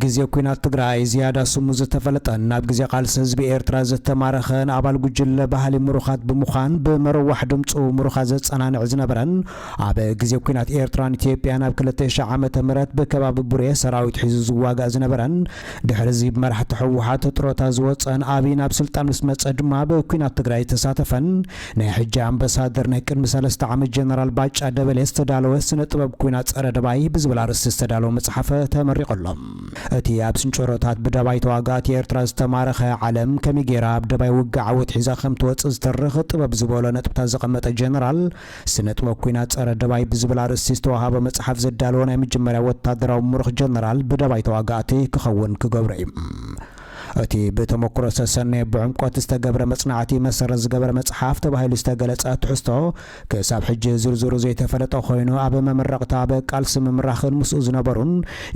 ግዜ ኲናት ትግራይ ዝያዳ ስሙ ዝተፈለጠን ናብ ግዜ ቃልሲ ህዝቢ ኤርትራ ዝተማረኸን ኣባል ጉጅለ ባህሊ ምሩኻት ብምዃን ብመረዋሕ ድምፁ ምሩኻት ዘጸናንዕ ዝነበረን ኣብ ግዜ ኲናት ኤርትራን ኢትዮጵያን ኣብ ክልተ ሽሕ ዓመተ ምህረት ብከባቢ ቡሬ ሰራዊት ሒዙ ዝዋጋእ ዝነበረን ድሕሪ እዚ ብመራሕቲ ህወሓት ጥሮታ ዝወፀን ኣብይ ናብ ስልጣን ምስ መፀ ድማ ብኲናት ትግራይ ዝተሳተፈን ናይ ሕጂ ኣምባሳደር ናይ ቅድሚ ሰለስተ ዓመት ጀነራል ባጫ ደበሌ ዝተዳለወ ስነ ጥበብ ኲናት ጸረ ደባይ ብዝብል ኣርእስቲ ዝተዳለወ መጽሓፍ ተመሪቑ ኣሎ። እቲ ኣብ ስንጭሮታት ብደባይ ተዋጋእቲ ኤርትራ ዝተማረኸ ዓለም ከመይ ገይራ ኣብ ደባይ ውግእ ዓወት ሒዛ ከም ትወጽእ ዝተርኽ ጥበብ ዝበሎ ነጥብታት ዘቐመጠ ጀነራል ስነ ጥበብ ኲናት ጸረ ደባይ ብዝብል ኣርእስቲ ዝተዋሃበ መጽሓፍ ዘዳለወ ናይ መጀመርያ ወታደራዊ ምሩኽ ጀነራል ብደባይ ተዋጋእቲ ክኸውን ክገብሮ እዩ። እቲ ብተመክሮ ዝተሰነየ ብዕምቆት ዝተገብረ መጽናዕቲ መሰረት ዝገበረ መጽሓፍ ተባሂሉ ዝተገለጸ ትሕዝቶ ክሳብ ሕጂ ዝርዝሩ ዘይተፈለጠ ኮይኑ ኣብ መመረቕታ ኣብ ቃልሲ ምምራኽን ምስኡ ዝነበሩን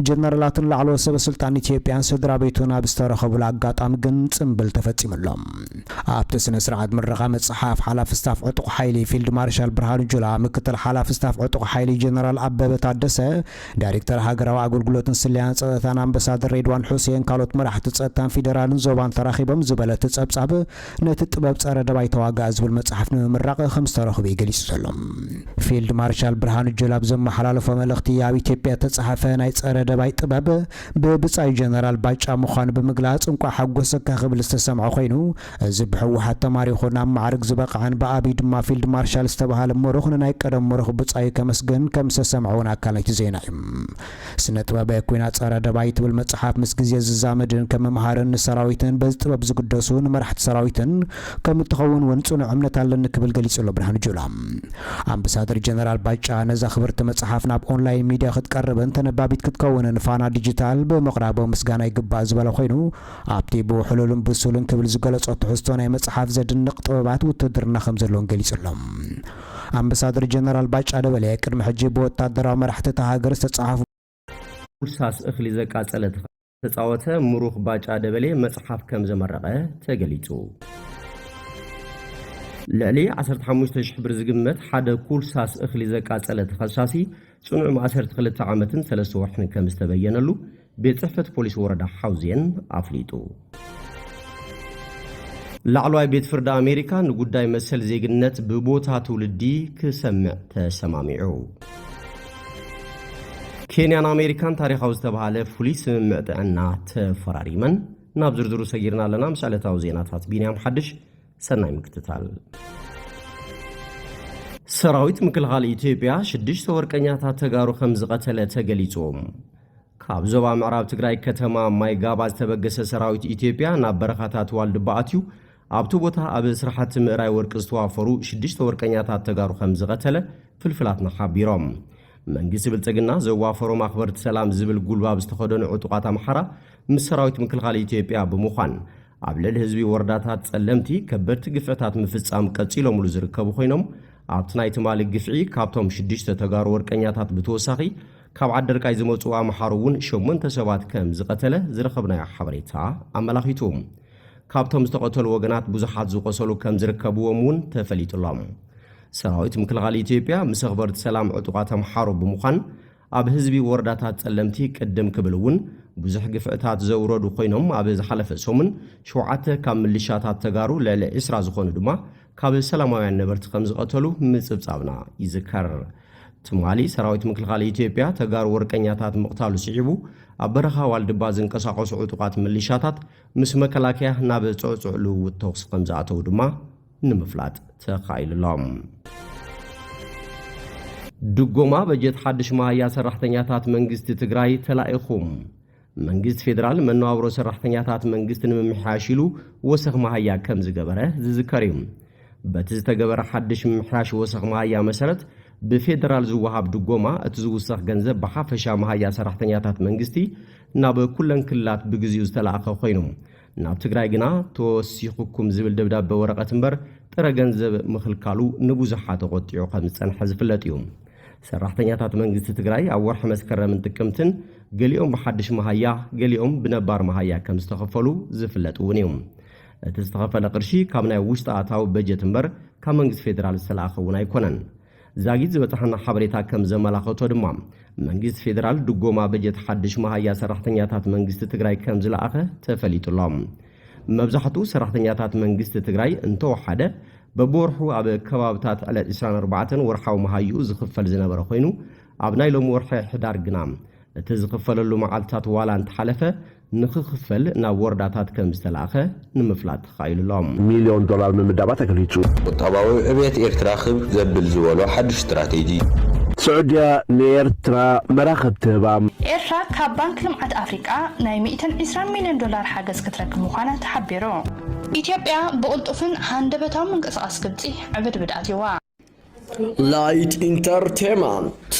ጀነራላትን ላዕለዎት ሰበ ስልጣን ኢትዮጵያን ስድራ ቤቱን ኣብ ዝተረኸቡሉ ኣጋጣሚ ግን ጽምብል ተፈጺሙሎም። ኣብቲ ስነ ስርዓት ምረቓ መጽሓፍ ሓላፊ ስታፍ ዕጡቕ ሓይሊ ፊልድ ማርሻል ብርሃኑ ጁላ፣ ምክትል ሓላፊ ስታፍ ዕጡቕ ሓይሊ ጀነራል ኣበበ ታደሰ፣ ዳይሬክተር ሃገራዊ ኣገልግሎትን ስለያን ጸጥታን ኣምባሳደር ሬድዋን ሑሴን ካልኦት መራሕቲ ጸጥታን ፌደራልን ዞባን ተራኺቦም ዝበለ እቲ ጸብጻብ ነቲ ጥበብ ጸረ ደባይ ተዋጋእ ዝብል መጽሓፍ ንምምራቕ ከም ዝተረኽቡ እዩ ገሊጹ ዘሎ። ፊልድ ማርሻል ብርሃኑ ጁላ ኣብ ዘመሓላለፎ መልእኽቲ ኣብ ኢትዮጵያ እተጻሕፈ ናይ ጸረ ደባይ ጥበብ ብብጻዩ ጀነራል ባጫ ምዃኑ ብምግላጽ እንቋዕ ሓጎሰካ ክብል ዝተሰምዐ ኮይኑ እዚ ብህወሓት ተማሪኹ ናብ ማዕርግ ዝበቕዐን ብኣብይ ድማ ፊልድ ማርሻል ዝተባህለ ምሩኽ ንናይ ቀደም ምሩኽ ብጻዩ ከመስግን ከም ዝተሰምዐ እውን ኣካል ናይቲ ዜና እዩ። ስነ ጥበብ ኲናት ጸረ ደባይ ትብል መጽሓፍ ምስ ግዜ ዝዛመድን ከም መምሃርን ንሰራዊትን በዚ ጥበብ ዝግደሱ ንመራሕቲ ሰራዊትን ከም እትኸውን እውን ጽኑዕ እምነት ኣለኒ ክብል ገሊጹ ኣሎ ብርሃኑ ጁላ። ኣምባሳደር ጀነራል ባጫ ነዛ ክብርቲ መጽሓፍ ናብ ኦንላይን ሚድያ ክትቀርብን ተነባቢት ክትከውንን ፋና ዲጂታል ብምቕራቦም ምስጋና ይግባእ ዝበለ ኮይኑ ኣብቲ ብውሕሉልን ብሱልን ክብል ዝገለጾ ትሕዝቶ ናይ መጽሓፍ ዘድንቕ ጥበባት ውትድርና ከም ዘለውን ገሊጹ ኣሎ። ኣምባሳደር ጀነራል ባጫ ደበሌ ቅድሚ ሕጂ ብወታደራዊ መራሕቲ እታ ሃገር ዝተጻሓፉ ኩልሳስ እኽሊ ዘቃጸለ ተጻወተ ምሩኽ ባጫ ደበሌ መጽሓፍ ከም ዘመረቐ ተገሊጹ። ልዕሊ ዓሰርተ ሓሙሽተ ሽሕ ብር ዝግመት ሓደ ኩልሳስ እኽሊ ዘቃጸለ ተኸሳሲ ጽኑዕ ማእሰርቲ ክልተ ዓመትን ሰለስተ ወርሕን ከም ዝተበየነሉ ቤት ጽሕፈት ፖሊስ ወረዳ ሓውዜን ኣፍሊጡ። ላዕለዋይ ቤት ፍርዲ ኣሜሪካ ንጉዳይ መሰል ዜግነት ብቦታ ትውልዲ ክሰምዕ ተሰማሚዑ። ኬንያን ኣሜሪካን ታሪኻዊ ዝተባህለ ፍሉይ ስምምዕ ጥዕና ተፈራሪመን። ናብ ዝርዝሩ ሰጊርና ኣለና። ምስ ዕለታዊ ዜናታት ቢንያም ሓድሽ። ሰናይ ምክትታል። ሰራዊት ምክልኻል ኢትዮጵያ ሽዱሽተ ወርቀኛታት ተጋሩ ከም ዝቐተለ ተገሊጹ። ካብ ዞባ ምዕራብ ትግራይ ከተማ ማይ ጋባ ዝተበገሰ ሰራዊት ኢትዮጵያ ናብ በረኻታት ዋልድባ ኣትዩ ኣብቲ ቦታ ኣብ ስራሕቲ ምእራይ ወርቂ ዝተዋፈሩ ሽዱሽተ ወርቀኛታት ተጋሩ ከም ዝቐተለ ፍልፍላትና ሓቢሮም። መንግስቲ ብልጽግና ዘዋፈሮም ኣኽበርቲ ሰላም ዝብል ጉልባብ ዝተኸደኑ ዕጡቓት ኣምሓራ ምስ ሰራዊት ምክልኻል ኢትዮጵያ ብምዃን ኣብ ልዕሊ ህዝቢ ወረዳታት ጸለምቲ ከበድቲ ግፍዕታት ምፍጻም ቀጺሎምሉ ዝርከቡ ኮይኖም ኣብቲ ናይ ትማሊ ግፍዒ ካብቶም ሽዱሽተ ተጋሩ ወርቀኛታት ብተወሳኺ ካብ ዓደርቃይ ዝመጹ ኣምሓሩ እውን ሸሞንተ ሰባት ከም ዝቐተለ ዝረኸብናዮ ሓበሬታ ኣመላኺቱ። ካብቶም ዝተቐተሉ ወገናት ብዙሓት ዝቆሰሉ ከም ዝርከብዎም እውን ተፈሊጡ ኣሎ። ሰራዊት ምክልኻል ኢትዮጵያ ምስ ኣኽበርቲ ሰላም ዕጡቓት ኣምሓሩ ብምዃን ኣብ ህዝቢ ወረዳታት ጸለምቲ ቅድም ክብል እውን ብዙሕ ግፍዕታት ዘውረዱ ኮይኖም ኣብ ዝሓለፈ ሰሙን ሸውዓተ ካብ ምልሻታት ተጋሩ ልዕሊ ዕስራ ዝኾኑ ድማ ካብ ሰላማውያን ነበርቲ ከም ዝቐተሉ ምጽብጻብና ይዝከር። ትማሊ ሰራዊት ምክልኻል ኢትዮጵያ ተጋሩ ወርቀኛታት ምቕታሉ ስዒቡ ኣብ በረኻ ዋልድባ ዝንቀሳቐሱ ዕጡቓት ምልሻታት ምስ መከላከያ ናብ ጽዕጹዕ ልውውጥ ተኹሲ ከም ዝኣተዉ ድማ ንምፍላጥ ተኻኢሉ ኣሎ። ድጎማ በጀት ሓድሽ መሃያ ሰራሕተኛታት መንግስቲ ትግራይ ተላኢኹ። መንግስቲ ፌደራል መነባብሮ ሰራሕተኛታት መንግስቲ ንምምሕያሽ ኢሉ ወሰኽ መሃያ ከም ዝገበረ ዝዝከር እዩ። በቲ ዝተገበረ ሓድሽ ምምሕያሽ ወሰኽ መሃያ መሰረት ብፌደራል ዝወሃብ ድጎማ እቲ ዝውሰኽ ገንዘብ ብሓፈሻ መሃያ ሰራሕተኛታት መንግስቲ ናብ ኩለን ክልላት ብግዚኡ ዝተላእኸ ኮይኑ ናብ ትግራይ ግና ተወሲኹኩም ዝብል ደብዳበ ወረቐት እምበር ጥረ ገንዘብ ምኽልካሉ ንብዙሓት ተቖጢዑ ከም ዝጸንሐ ዝፍለጥ እዩ። ሰራሕተኛታት መንግስቲ ትግራይ ኣብ ወርሒ መስከረምን ጥቅምትን ገሊኦም ብሓድሽ መሃያ ገሊኦም ብነባር መሃያ ከም ዝተኸፈሉ ዝፍለጥ እውን እዩ። እቲ ዝተኸፈለ ቅርሺ ካብ ናይ ውሽጢ ኣታዊ በጀት እምበር ካብ መንግስቲ ፌደራል ዝተለኣኸ እውን ኣይኮነን። ዛጊት ዝበጽሓና ሓበሬታ ከም ዘመላኸቶ ድማ፣ መንግስቲ ፌደራል ድጎማ በጀት ሓድሽ መሃያ ሰራሕተኛታት መንግስቲ ትግራይ ከም ዝለኣኸ ተፈሊጡ ኣሎ። መብዛሕትኡ ሰራሕተኛታት መንግስቲ ትግራይ እንተወሓደ በብወርሑ ኣብ ከባብታት ዕለት ዕስራን ኣርባዕተን ወርሓዊ መሃይኡ ዝኽፈል ዝነበረ ኮይኑ፣ ኣብ ናይ ሎሚ ወርሒ ሕዳር ግና እቲ ዝኽፈለሉ መዓልትታት ዋላ እንተሓለፈ፣ ንኽኽፈል ናብ ወረዳታት ከም ዝተላእኸ ንምፍላጥ ተኻኢሉ ኣሎ። ሚልዮን ዶላር ምምዳባ ተገሊጹ። ቁጠባዊ ዕብየት ኤርትራ ክብ ዘብል ዝበሎ ሓድሽ ስትራቴጂ። ስዑድያ ንኤርትራ መራኽብ ትህባ። ኤርትራ ካብ ባንክ ልምዓት ኣፍሪቃ ናይ ሚእትን ዕስራን ሚልዮን ዶላር ሓገዝ ክትረክብ ምዃና ተሓቢሩ። ኢትዮጵያ ብቕልጡፍን ሃንደበታዊ ምንቅስቓስ ግብጺ ዕብድብድ ኣትይዋ። Light Entertainment.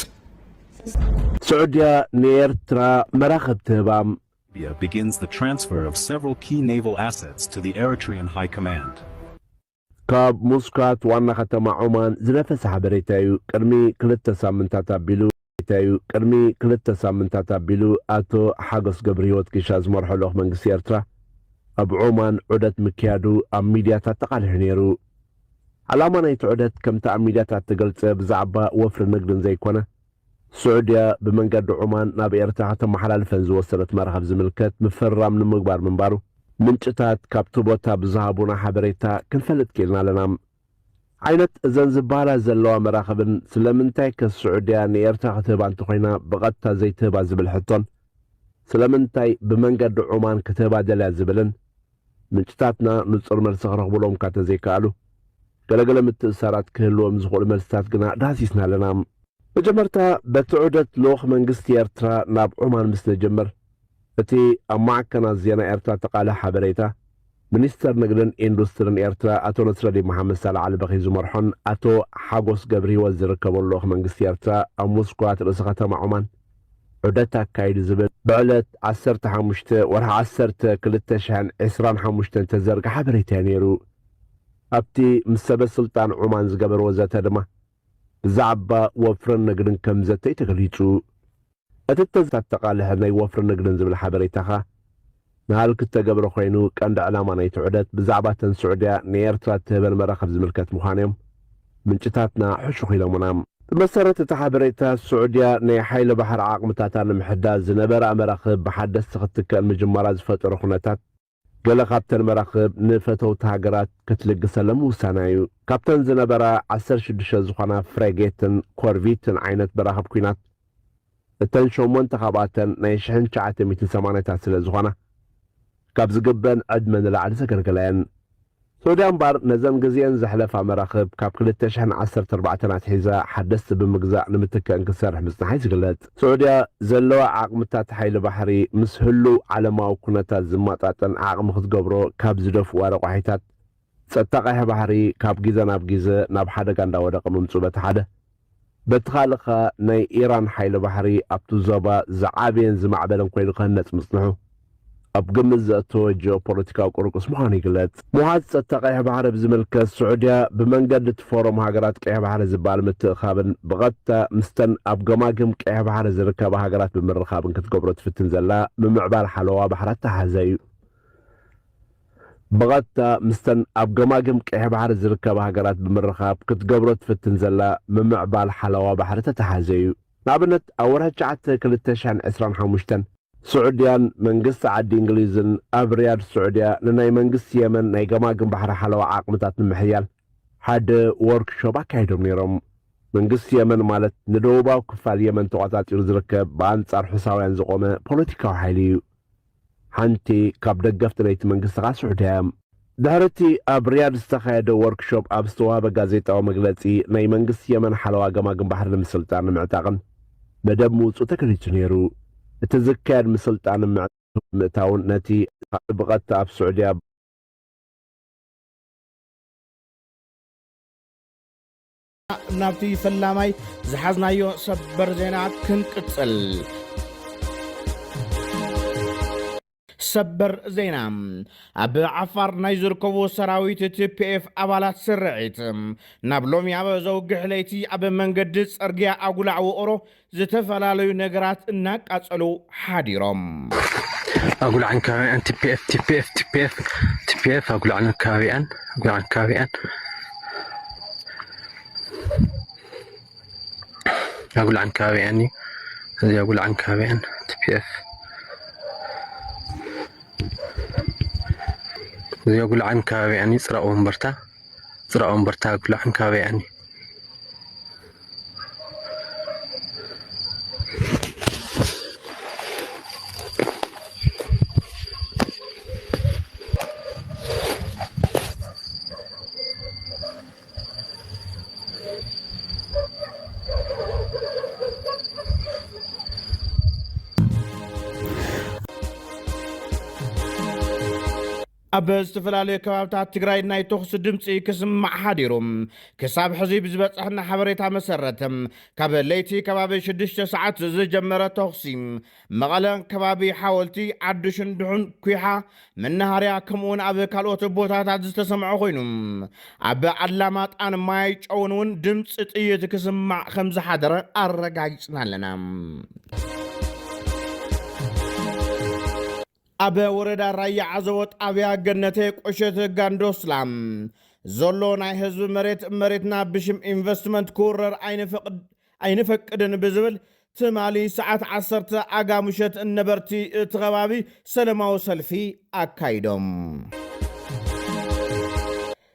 ስዑድያ ንኤርትራ መራኽብ ትህባ። Begins the transfer of several key naval assets to the Eritrean High Command. ካብ ሙስካት ዋና ከተማ ዑማን ዝነፈሰ ሓበሬታ እዩ። ቅድሚ ክልተ ሳምንታት ኣቢሉ እዩ። ቅድሚ ክልተ ሳምንታት ኣቢሉ ኣቶ ሓጎስ ገብረ ህይወት ጊሻ ዝመርሖ ልኡኽ መንግስቲ ኤርትራ ኣብ ዑማን ዑደት ምክያዱ ኣብ ሚድያታት ተቓሊሑ ነይሩ። ዓላማ ናይቲ ዑደት ከምቲ ኣብ ሚድያታት ተገልጸ ብዛዕባ ወፍሪ ንግድን ዘይኮነ፣ ስዑድያ ብመንገዲ ዑማን ናብ ኤርትራ ከተመሓላልፈን ዝወሰነት መራኽብ ዝምልከት ምፍርራም ንምግባር ምንባሩ ምንጭታት ካብቲ ቦታ ብዝሃቡና ሓበሬታ ክንፈልጥ ክኢልና ኣለና። ዓይነት እዘን ዝበሃላ ዘለዋ መራኽብን ስለምንታይ ከ ስዑድያ ንኤርትራ ክትህባ እንተኾይና ብቐጥታ ዘይትህባ ዝብል ሕቶን ስለምንታይ ብመንገዲ ዑማን ክትህባ ደልያ ዝብልን ምንጭታትና ንጹር መልሲ ክረኽቡሎም እኳ እንተዘይከኣሉ፣ ገለገለ ምትእስሳራት ክህልዎም ዝኽእሉ መልስታት ግና ዳህሲስና ኣለና። መጀመርታ በቲ ዑደት ልኡኽ መንግስቲ ኤርትራ ናብ ዑማን ምስ ንጅምር፣ እቲ ኣብ ማዕከናት ዜና ኤርትራ ተቓልሐ ሓበሬታ፣ ሚኒስተር ንግድን ኢንዱስትርን ኤርትራ ኣቶ ነስረዲን መሓመድ ሳልዕ ዓሊ በኺ ዝመርሖን ኣቶ ሓጎስ ገብረሂወት ዝርከቦን ልኡኽ መንግስቲ ኤርትራ ኣብ ሞስኮ ኣቲ ርእሰ ከተማ ዑማን ዑደት ኣካይዱ ዝብል ብዕለት ዓሰርተ ሓሙሽተ ወርሒ ዓሰርተ ክልተ ሽሕን ዕስራን ሓሙሽተን ተዘርግሐ ሓበሬታ እዩ ነይሩ። ኣብቲ ምስ ሰበ ስልጣን ዑማን ዝገበርዎ ዘተ ድማ ብዛዕባ ወፍርን ንግድን ከም ዘተ እዩ ተገሊጹ። እቲ ተዘ-፣ ኣተቃልሐ ናይ ወፍሪ ንግድን ዝብል ሓበሬታኻ ንሃልኪ እተገብረ ኮይኑ፣ ቀንዲ ዕላማ ናይቲ ዑደት ብዛዕባ እተን ስዑድያ ንኤርትራ እትህበን መራኽብ ዝምልከት ምዃኑ እዮም ምንጭታትና ሕሹኽ ኢሎምና። ብመሰረት እቲ ሓበሬታ፣ ስዑድያ ናይ ሓይሊ ባሕሪ ዓቕምታታ ንምሕዳስ ዝነበራ መራኽብ ብሓደስቲ ክትትከእን ምጅማራ ዝፈጠሮ ኩነታት፣ ገለ ካብተን መራኽብ ንፈተውቲ ሃገራት ክትልግሰለን ምውሳና እዩ። ካብተን ዝነበራ ዓሰርተ ሽዱሽተ ዝኾና ፍሬጌትን ኮርቪትን ዓይነት መራኽብ ኲናት፣ እተን ሸሞንተ ካብኣተን ናይ ሽሕን ትሽዓተ ሚእትን ሰማንያታት ስለ ዝኾና፣ ካብ ዝግበን ዕድመ ንላዕሊ ዘገልገላ እየን። ስዑድያ እምበኣር፣ ነዘን ግዜኤን ዘሕለፋ መራኽብ ካብ ክልተ ሽሕን ዓሰርተ ኣርባዕተን ኣትሒዛ ሓደስቲ ብምግዛእ ንምትክእን ክትሰርሕ ምጽንሓ እዩ ዝግለጽ። ስዑድያ ዘለዋ ዓቕምታት ሓይሊ ባሕሪ ምስ ህሉው ዓለማዊ ኩነታት ዝመጣጠን ዓቕሚ ክትገብሮ ካብ ዝደፍእዋ ረቋሒታት፣ ጸጥታ ቀይሕ ባሕሪ ካብ ግዜ ናብ ግዜ ናብ ሓደጋ እንዳወደቐ ምምጽኡ በቲ ሓደ፣ በቲ ካልእ ኸኣ ናይ ኢራን ሓይሊ ባሕሪ ኣብቲ ዞባ ዝዓበየን ዝማዕበለን ኮይኑ ክህነጽ ምጽንሑ ኣብ ግምት ዘእተወ ጂኦፖለቲካዊ ቁርቁስ ምዃኑ ይግለጽ። ምውሓዝ ጸጥታ ቀይሕ ባሕሪ ብዝምልከት፣ ስዑድያ ብመንገዲ እቲ ፎረም ሃገራት ቀይሕ ባሕሪ ዝበሃል ምትእኻብን ብቐጥታ ምስተን ኣብ ገማግም ቀይሕ ባሕሪ ዝርከባ ሃገራት ብምርኻብን ክትገብሮ ትፍትን ዘላ ምምዕባል ሓለዋ ባሕሪ ኣተሓሕዘ እዩ። ብቐጥታ ምስተን ኣብ ገማግም ቀይሕ ባሕሪ ዝርከባ ሃገራት ብምርኻብ ክትገብሮ ትፍትን ዘላ ምምዕባል ሓለዋ ባሕሪ ተተሓዘ እዩ። ንኣብነት፣ ኣብ ወርሒ ትሽዓተ ክልተ ሽሕን ዕስራን ሓሙሽተን፣ ስዑድያን መንግስቲ ዓዲ እንግሊዝን ኣብ ሪያድ ስዑድያ ንናይ መንግስቲ የመን ናይ ገማግም ባሕሪ ሓለዋ ዓቕምታት ንምሕያል ሓደ ወርክሾፕ ኣካይዶም ነይሮም። መንግስቲ የመን ማለት ንደቡባዊ ክፋል የመን ተቖጻጺሩ ዝርከብ ብኣንጻር ሑሳውያን ዝቖመ ፖለቲካዊ ሓይሊ እዩ። ሓንቲ ካብ ደገፍቲ ናይቲ መንግስቲ ኸኣ ስዑድያ እያ። ድሕሪ እቲ ኣብ ሪያድ ዝተኻየደ ወርክሾፕ ኣብ ዝተዋህበ ጋዜጣዊ መግለጺ፣ ናይ መንግስቲ የመን ሓለዋ ገማግም ባሕሪ ንምስልጣን ንምዕጣቕን መደብ ምውጽኡ ተገሊጹ ነይሩ። እቲ ዝካየድ ምስልጣንን ምዕጣቕን ምእታውን ነቲ ብቐጥታ ኣብ ስዑድያ ናብቲ ፈላማይ ዝሓዝናዮ ሰበር ዜና ክንቅጽል። ሰበር ዜና። ኣብ ዓፋር ናይ ዝርከቡ ሰራዊት ቲ ፒ ኤፍ ኣባላት ስርዒት፣ ናብ ሎሚ ኣብ ዘውግሕ ለይቲ ኣብ መንገዲ ጽርግያ ኣጉላዕ ውቕሮ ዝተፈላለዩ ነገራት እናቃጸሉ ሓዲሮም። ኣጉላዕን ከባቢኣን ቲ ፒ ኤፍ፣ ቲ ፒ ኤፍ፣ ቲ ፒ ኤፍ፣ ቲ ፒ ኤፍ፣ ኣጉላዕን ከባቢኣን፣ ኣጉላዕን ከባቢኣን። ኣጉልዓን ከባቢኣን እዩ። እዚ ኣጉልዓን ከባቢኣን ቲ ፒ ኤፍ። እዚ ኣጉልዓን ከባቢኣን እዩ። ጽራእ ወንበርታ፣ ጽራእ ወንበርታ ኣጉልዓን ከባቢኣን እዩ። ኣብ ዝተፈላለዩ ከባብታት ትግራይ ናይ ተኹሲ ድምፂ ክስማዕ ሓዲሩ። ክሳብ ሕዚ ብዝበፀሐና ሓበሬታ መሰረት፣ ካብ ለይቲ ከባቢ ሽዱሽተ ሰዓት ዝጀመረ ተኹሲ፣ መቐለ ከባቢ ሓወልቲ፣ ዓዲ ሽንድሑን ኩሓ፣ መናሃርያ፣ ከምኡውን ኣብ ካልኦት ቦታታት ዝተሰምዐ ኮይኑ፣ ኣብ ኣላማጣን ማይ ጨውን እውን ድምፂ ጥይት ክስማዕ ከም ዝሓደረ ኣረጋጊፅና ኣለና። ኣብ ወረዳ ራያ ዓዘቦ ጣብያ ገነተ ቆሸት ጋንዶስላ ዘሎ ናይ ህዝቢ መሬት፣ መሬትና ብሽም ኢንቨስትመንት ክውረር ኣይንፈቅድ-፣ ኣይንፈቅድን ብዝብል ትማሊ ሰዓት ዓሰርተ ኣጋ ምሸት ነበርቲ እቲ ከባቢ ሰላማዊ ሰልፊ ኣካይዶም።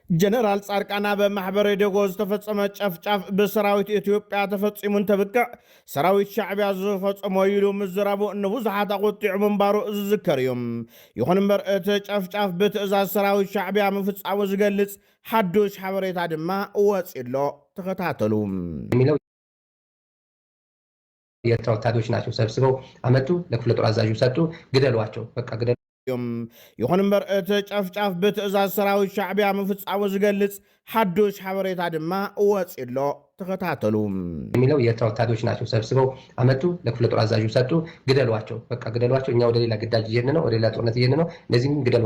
ጀነራል ጻድቃን ኣብ ማሕበራዊ ዶጎ ዝተፈጸመ ጨፍጫፍ ብሰራዊት ኢትዮጵያ ተፈጺሙ እንትብቅዕ፣ ሰራዊት ሻዕብያ ዝፈጸሞ ኢሉ ምዝራቡ ንብዙሓት ኣቖጢዑ ምንባሩ ዝዝከር እዩ። ይኹን እምበር፣ እቲ ጨፍጫፍ ብትእዛዝ ሰራዊት ሻዕብያ ምፍጻሙ ዝገልጽ ሓዱሽ ሓበሬታ ድማ ወጺኡ ኣሎ። ተኸታተሉ። የሚለው የኤርትራ ወታደሮች ናቸው ሰብስበው አመጡ፣ ለክፍለ ጦር አዛዡ ሰጡ፣ ግደሏቸው፣ በቃ ግደሉ። እዮም። ይኹን እምበር፣ እቲ ጨፍጫፍ ብትእዛዝ ሰራዊት ሻዕብያ ምፍጻሙ ዝገልጽ ሓዱሽ ሓበሬታ ድማ ወጺኡ ኣሎ። ተኸታተሉ። የሚለው የኤርትራ ወታደሮች ናቸው ሰብስበው አመጡ፣ ለክፍለ ጦር አዛዡ ሰጡ፣ ግደሏቸው፣ በቃ ግደሏቸው፣ እኛ ወደ ሌላ ግዳጅ እየሄድን ነው፣ ወደ ሌላ ጦርነት እየሄድን ነው፣ እነዚህን ግደሏቸው።